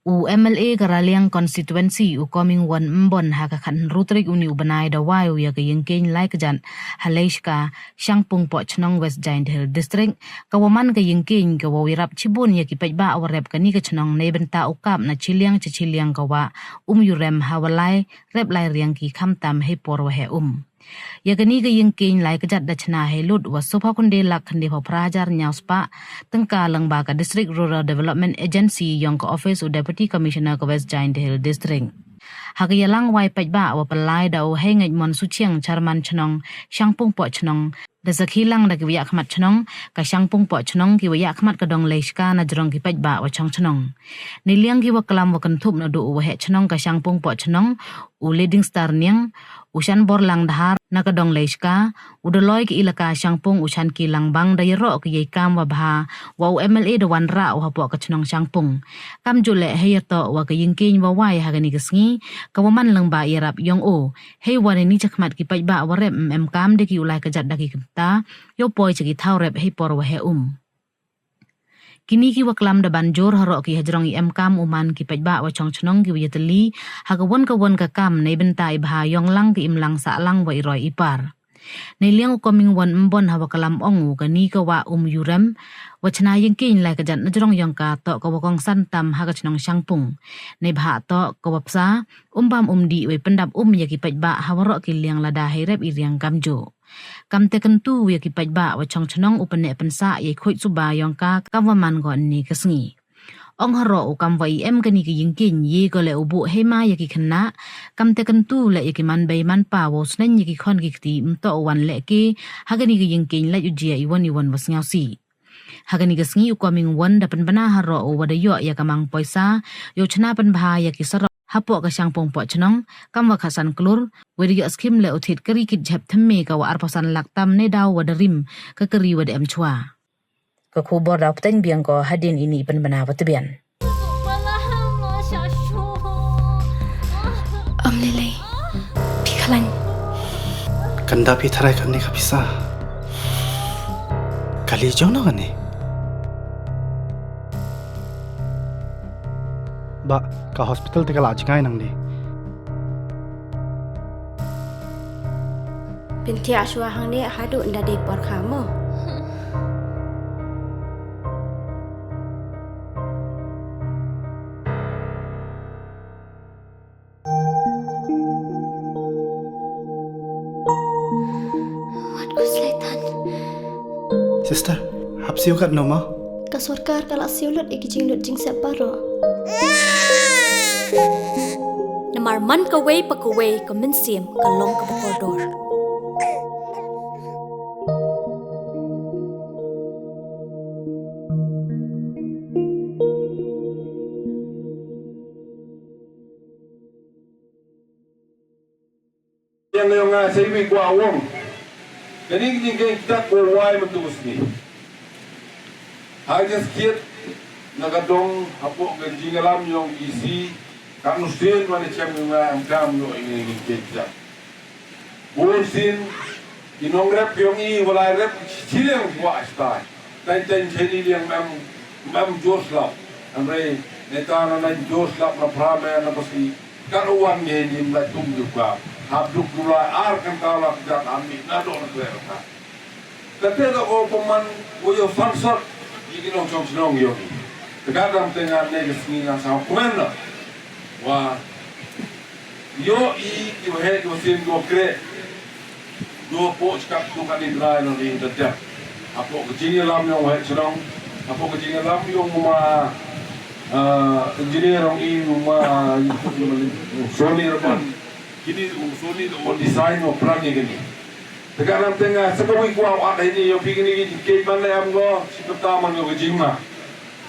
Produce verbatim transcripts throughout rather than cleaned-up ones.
U M L A ka Raliang Constituency u Comingone Ymbon ha ka khatynru tarik uni u bnai da wai u ya ka yingkieñ lai kjat ha Leiska, Shangpung Pohchnong, West Jaiñtia Hills District, ka wa man ka yingkieñ ka wow yarap chibun ya ki paidbah wa rep kani ka chnong neibynta u kap na chiliang cha chiliang ka wah um yurem ha wa lai rep lai riang ki khamtam hei por wa heh um. Ya kani ka yingkieñ lai kjat da chna hei lut wa soo phaw khyndai lak khyndai phaw phra hajar ynñiaw spah tyngka lyngba ka District Rural Development Agency yong ka office u Deputy Commissioner ka West Jaiñtia Hills District. Ha ka yalang wai paidbah wa pynlai da u Heingait Mon Suchiang, Chairman chnong Shangpung Pohchnong, da sakhi lang da ki wa yakhmat chnong ka Shangpung Pohchnong, ki wa yakhmat ka dong Leiska na jrong ki paidbah wa chong chnong. Neiliang ki wa klam wa kynthup naduh u wa heh chnong ka Shangpung Pohchnong, u Leading Star Niang, u Shanborlang Dhar na ka dong Leiska, u Daloi ka ilaka Shangpung u Shanki Langbang da yaroh ki yei kam wa bha wa u M L A da wanrah u hapoh ka chnong Shangpung. Kamjooh leh hei yatoh wa ka yingkieñ wa wai ha kani ka sngi ka wa man lyngba yarap yong u, hei wa neini chakhmat ki paidbah wa rep em kam de ki u lai kjat da ki kynta yow poi cha ki thaw rep hei por wa heh um. Kini ki wa klam da ban jur haroh ki hajrong i em kam u man ki paidbah wa chong chnong ki wa yatylli ha ka won ka won ka kam neibynta i bha yong lang ki imlang sahlang wa i roi i par. Neiliang u Comingone Ymbon ha wa klam ong u kani ka wah um yurem wa chna yingkieñ lai kjat na jrong yong ka toh ka wa kongsan tam ha ka chnong Shangpung. Neibhah toh ka wa psa um bam um dih wei pyndap um ya ki paidbah ha waroh ki liang lada hei rep i riang kamjooh. Kamte kyntu ya ki paidbah wa chong chnong u pynneh pynsah yei khuid suba yong ka kam wa man ko ynne ka sngi. Ong haroh u kam wa i em kani ka yingkieñ ye ko leh u buh hei ma ya ki khynnah, kamte kyntu leh ya ki man bei man pa wow sneng ya ki khon ki kti ym toh u wan leh ke ha kani ka yingkieñ lait u jia i won i won wa sngewsih. Ha kani ka sngi u Comingone da pynbna haroh u wa da yoh ya ka mang poisa yow chna pynbha ya ki sarok hapoh ka Shangpung Pohchnong kam wa khatsan klur, wei da yoh skim leh u thied kari kit jhep thymme ka wa arphaw san lak tam neidaw wa da rim ka kari wa da em chwa. Ka khubor da pteng biang ko hadien ini i pynbna wa tbian. Ym lei lei. Phi khlaiñ. Kanda phi tharai kane ka pisa. Kali jong no kane. Ba, ka hospital te ka la jngai nang di. Pyntiah shuwa hangne haduh nda dei por kha mo. Wat ku slaitan. Sister, hap siu kat no ma? Ka sorkar ka la siu lut i ki jinglut jingsep baroh. Namar man kawei pa kawei ka mynsiem ka long kaba kordor. Yang yong nga sa iwi kwah wong. Kani ki jingkieñ kita ko wai mynta ka sngi. Ha ka jingskhiat na ka dong hapoh ka jingyalam yong E C, ka nu sien wa ni chem yong nga em kam yoh i ni jingkieñ kita. Bun sien i nongrep yong i wa lai rep chiliang kwah stai. Tang tang cheni liang mem, mem jor slap. Hynrei neta na nang jor slap na phra me na pasi. Ka ruwan nge ni mlai tum ju ka. Hap duk dulai ar kynta lak jat ami na do na kre ka. Kate da ko pynman ko yoh sangsot i ki nongchong chnong yoh i. Te ka dang te ngan ne ka sngi ngan sa kmen na. Wa yoh i ki wa heh ki wa sien ki wa kreh. Yoh poh chkap tu ka ni bnai no ni da dep. Hapoh ka jingyalam yong wa heh chnong. Hapoh ka jingyalam yong ma, ah, engineer yong i ma Sony Raban. Kini Sony da o design o plan ni kini. Te ka dang te nga sa ka wi kwah wa da ni yoh phi kini ki jingkieñ man le am ngo, chi pynta man yoh ka jingma.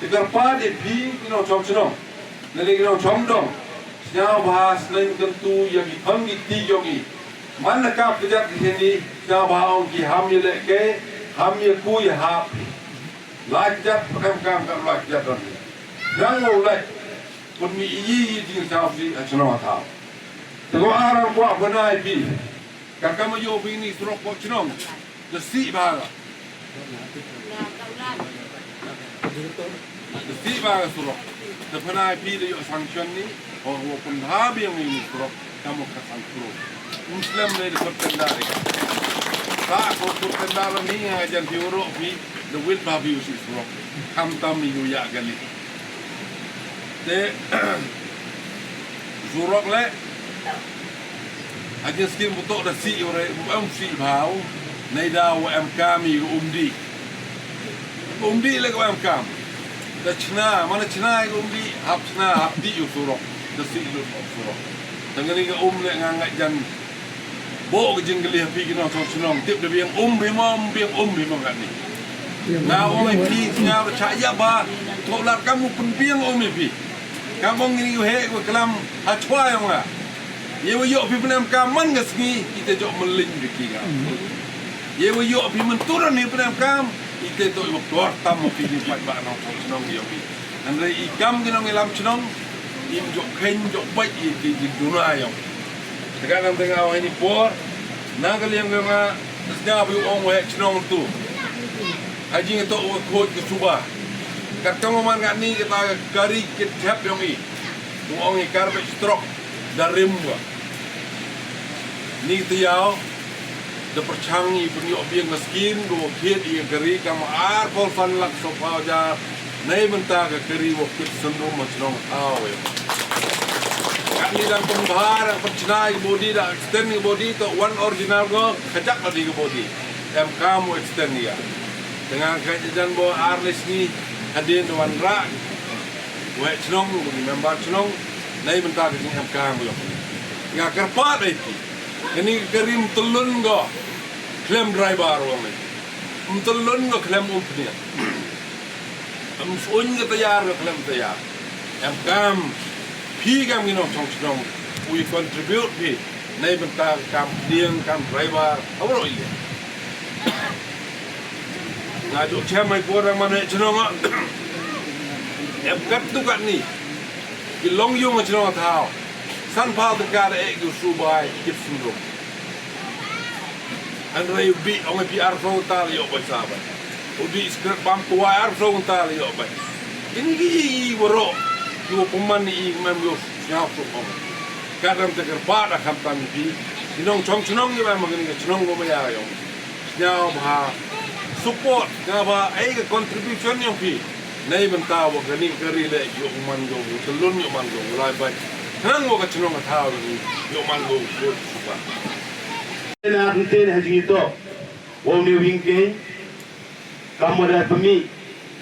Te kyrpad i phi ki nongchong chnong. Lane ki nongchong dong. Sñiawbha sneng kyntu ya ki khon ki kti yong i. Man na kap kjat ki hini, sñiawbha ong ki ham ya leh ke, ham ya ku ya hap. Lait jat, pdem kam kam lait jat don. Nang u lait. Pynmih i yi yi jingsñiawsih ha chnong ha thaw. Te ko aram kwah bnai phi. Ka kam yoh phi ni surok ko chnong. Da sih bha ka. Da sih bha ka surok. Te pynai phi da yoh sanction ni, o, o pynbha biang i ni surok, kam o ka sanction. Muslim le da kut tender i. Ta ko kut tender ni nga jan phi urok phi, da wit bha phi u si surok. Kam tam ni yu ya gali. Te, surok le, ha jin skim butok da si ore, em si bhau, nei da wa em kam i um di. Um di le ko em kam. Da chna, mana chna i um di, hap chna, hap di u surok. Da si lu surok. Tang ni ka um le nga ngat jan. Bo ka jingkylli ha phi ki nongchong chnong, tip da biang um phi mo, biang um phi mo kat ni. Nga ong i phi, nga cha ya ba, to lar kam u pynbiang um i phi. Kam ong ni u he ko klam, ha chwa yong nga. Ye wa yoh phi pynem kam man ka sngi, ite jok mylliñ de ki nga. Ye wa yoh phi mynturan hi pynem kam, ite to i wa klor tam mo phi ni pat ba nongchong chnong yoh phi. Hynrei i kam ki nong i lam chnong, im jok khein jok bait i ki jingduna yong. Te ka nang te nga wa ini por, na ka liang ka nga, sñiaw phi ong wa heh chnong tu. Ha jingtoh wa khooid ka suba. Kat kam wa man nga ni kata ka kari ka thep yong i. Tu ong i kar bait strok, da rim wa. Ni te yaw, da pyrchang i pynyoh biang ka skim, da wa khied i ka kari, kam ar phaw san lak soo phaw hajar, nei bynta ka kari wa kit syndrom ma chnong thaw e. Kat ni dang pynbha, dang pynchna i ka body, dang extend i ka body, to wan original ko, kajak la di ka body. Em kam wa extend i ya. Te nga ka jan bo ar le sngi, hadien da wan rah. Wa heh chnong, wa ki member chnong, nei bynta ka jing em kam wa yong. Nga kyrpad ai ti. Kani ka kari ym tyllun ko khlem driver wa ngi. Ym tyllun ko khlem um pniat. Ym suñ ko tayar ko khlem tayar. Em kam phi kam ki nongchong chnong. U i contribute phi. Nei bynta kam pdiang kam driver. Awro i. Nga jooh chem ai por dang man heh chnong a. Em kat tu kat ni. Ki long yung chnong thaw. San phaw tyngka da e ki u subai, kit syndrom. Hynrei u di ong i phi ar phaw tal yoh bai sa bai. U di skret bam kwai ar phaw tal yoh bai. Ini ki i waro. Ki wa pynman i mem yoh sñiaw su ong. Kat dang te kyrpad da khamtam i phi. Ki nongchong chnong i mem ma kani ka chnong ko maya yong. Sñiaw bha support, sñiaw bha ai ka contribution yong phi. Nei bynta wa kani ka kari le yoh man ko, tyllun yoh man ko, lai bai. Khnang wa ka chnong ka thaw ni yoh man ko, ko suba. Na ynte ne ha jingtoh wa u ni wing ke, kam wa da pynmih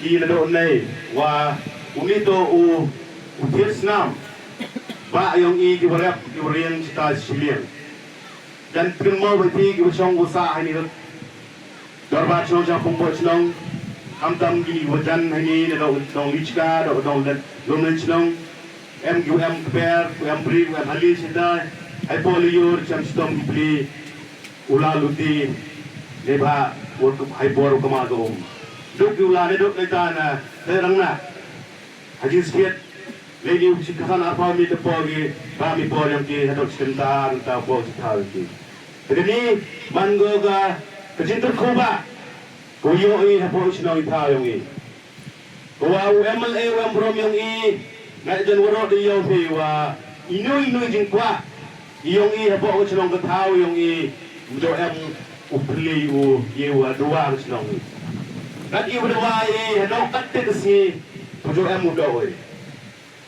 ki la doh nei wa u ni to u, u thied snam. Ba yong i ki wa rep, ki wa riang chita chiliang. Jan pynmih mo ba phi ki wa chong u sa ha ni rut. Dorbar chnong cha pung bo chnong. Khamtam ki wa jan ha ni na dong dong lichka, dong dong lum len chnong. Em ki em kper, em bri, em hali chita. Hai po li yur, cham chitom ki pli. U la luti. Ne ba, wa hai por u kama ka um. Duk ki u la ne duk ne ta na, te rang na. Ha jingskhiat, lei ni u chi khasan ar phaw mi te po ki, ba mi po yong ki, hadooh chi kynta, kynta po chi thaw yong ki. Te kani, man ko ka, ka jingtyrkhoo ba, ko yoh i hapoh chnong i thaw yong i. Ko wa u M L A u em burom yong i, nga jan waroh de yoh phi wa, inu inu jingkwah, i yong i hapoh chnong ka thaw yong i, u jo em u pli u, ye wa dua chnong i. Kat i wa dua i, hadooh kat te ka sngi, u jo em u doh i.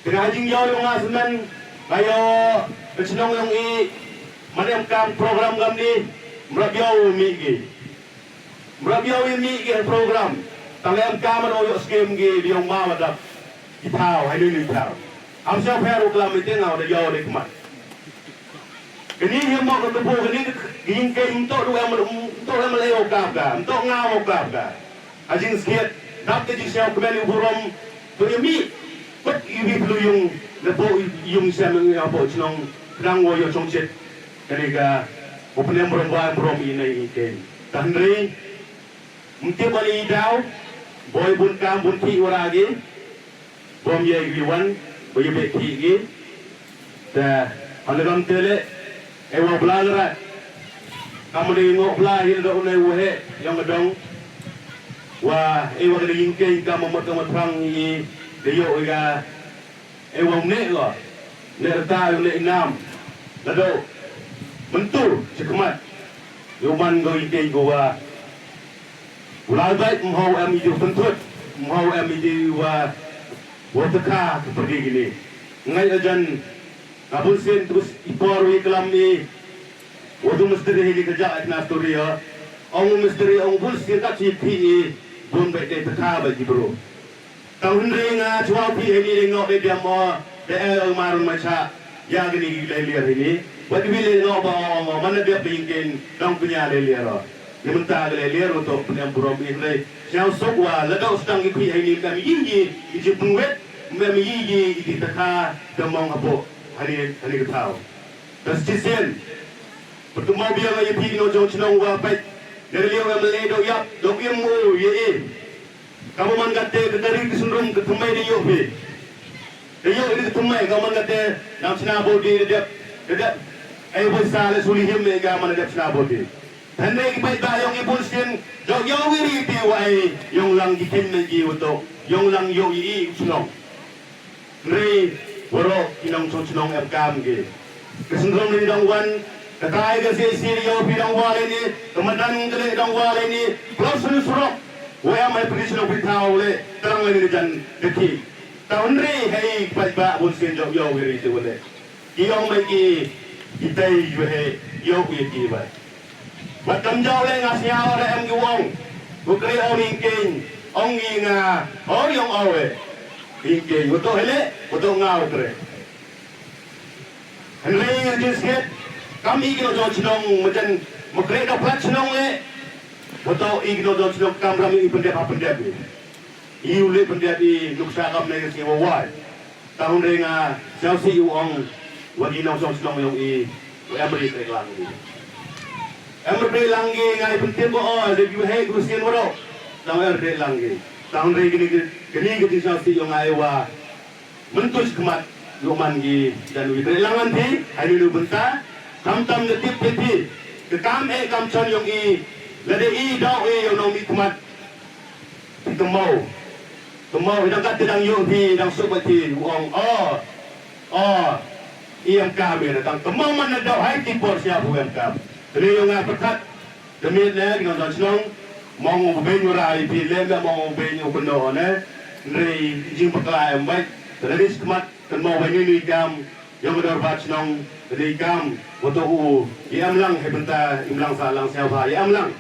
Te ka jingyoh yong nga semen, nga yoh, ka chnong yong i, man em kam program kam ni, mrap yoh u mih ki. Mrap yoh u mih ki program, tang em kam ro yoh skim ki, di yong ma wa dap, ki thaw, hai ni ni thaw. Am sa pher u klam i te nga, da yoh de kmat. Kani hi mo ka tupu kani ka jingkhein to du em, to em le o kap ka, to nga o kap ka. Ha jingskhiat, dap te jingsñiaw kmen u burom, to ya mi, pat i wi plu yung, le po yung sem yung ya po chnong, khnang wo yoh chongchet, kani ka, u pnem burom wa burom i nei i khein. Tang hynrei, ym tip ani i daw, boi bun kam bun ki wa ra ki, bom ye ki wan, boi ye be ki ki. Te, hale kam te le, e wa bla ra. Kam ni ngo bla hi do ne wa he, yong dong. Wa, e wa ka ling ke kam mo kam trang i, de yoh i ga. E wa ne wa, ne rta u ne inam, la do, mentu, chikmat, yo man go i kei go wa, u lai bai, mhau em i ju pentut, mhau em i ju wa, wa teka ke pergi gini. Ngai ajan, abun sin terus i por wi kelam i, wa tu misteri hili kerja ek na story ya, ong misteri, ong bun sin kat si ti i, bun bai te teka bai ji bro. Tang hynrei nga chwa phi hei ni dei ngok dei diam o, dei e ong marun ma cha, ya kini ki lei liar hei ni. Wat wi lei ngok ba ong o, man na diap phi kin, dang punya lei liar o. Ni mynta ka lei liar u to punya burom i hynrei. Sñiaw suk wa, la dau stang ki phi hei ni, kam yi yi, i ji pun wet, mem yi yi, i di takha, da mong hapo, hani, hani ka thau. Das chisien. Pertemu biang ya phi no jong chnong wa pait. Dari liang em le dok yap, dok im u, ye e. Kamu man kate ka dari ki sundrum ka thymmai da yoh phi. Da yoh ini ka thymmai, kamu man kate nang chna bodi da dep, da dep. Ai boi sa le suli him me ka man da dep chna bodi. Than dei ki paidbah yong i bun sien, jok yong i ri ti wa ai, yong lang ki thin me ki wa to, yong lang yoh i i u chnong. Hynrei, waroh ki nongchong chnong em kam ki. Ka syndrome ni dang wan, ka tai ka C I C yoh phi dang wa le ni, ka madan ka le dang wa le ni, plus ni surok. Wa em hai phi chnong phi thaw le, terang le ni jan deki. Ta hynrei hei paidbah bun sien jok yoh wi ri te wa le. Ki ong mai ki, ki tai yu he, yoh wi ki bai. Wat kam jaw le nga sñiaw re em ki wong. Ku kre ong i keng, ong i nga, ong yong awe. I keng, u to hele, u to nga u kre. Hynrei i jin siet, kam i ki no jong chnong, majan, ma kre da plat chnong le. U to i ki no jong chnong kam ram i pyndep ha pyndep i. I u le pyndep i, nuksa kam ne ka si wa wai. Tang hynrei nga, sñiaw si u ong, wa i nongchong chnong yong i, wa em ri krek lang i. Em ri krek lang i, nga i pyntip ko o, de ki wa hei ku sien waroh. Tang em ri krek lang i. Tang hynrei kini, kini ki sñiaw si yong nga i wa, mentu chikmat, yoh man ki, jan wi krek lang an phi, hai ni lu bynta, tam tam de tip phi phi, ka kam e kam chon yong i, la de i daw i yong nong mi khmat, Phi kynmaw. Kynmaw, i dang kat ti dang yoh phi, dang suk bait phi, u ong, o, o, i em kam i, dang kynmaw man na daw hai ti por sia phi em kam. Te ni yong nga pyrkhat, te ni le, ki nongchong chnong, mong u beiñ u rai phi, le me mong u beiñ u kynnoh ne, hynrei jingpakla em bait, te ni chikmat, kynmaw bait ni ni kam, yong ka dorbar chnong, te ni kam, wa to u, i em lang, hei bynta, i em lang sa lang sia pha, i em lang.